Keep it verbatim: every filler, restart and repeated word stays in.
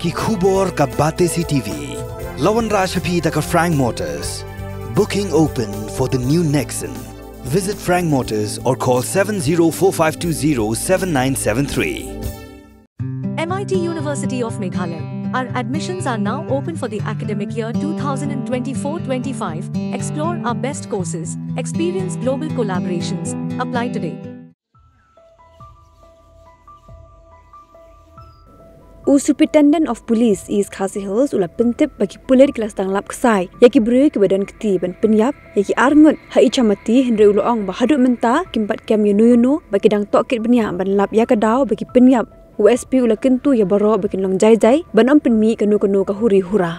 Ki khubor ka Batesi T V. La wanrah sha phi da ka Frank Motors. Booking open for the new Nexon. Visit Frank Motors or call seven zero four five two zero seven nine seven three. M I T University of Meghalaya. Our admissions are now open for the academic year twenty twenty-four twenty-five. Explore our best courses, experience global collaborations. Apply today. U Superintendent of Police East Khasi Hills u la pyntip ba ki pulit ki la sdang lap ksai ïa ki briew kiba don kti ban pynïap ïa ki arngut ha Ichamati, hynrei u la ong ba haduh mynta kim pat kem ïano ïano ba ki dang tohkit bniah ban lap ïa ka daw ba ki pynïap. U S P u la kyntu ïa baroh ba kin long jai jai ban ym pynmih kano kano ka huri hura.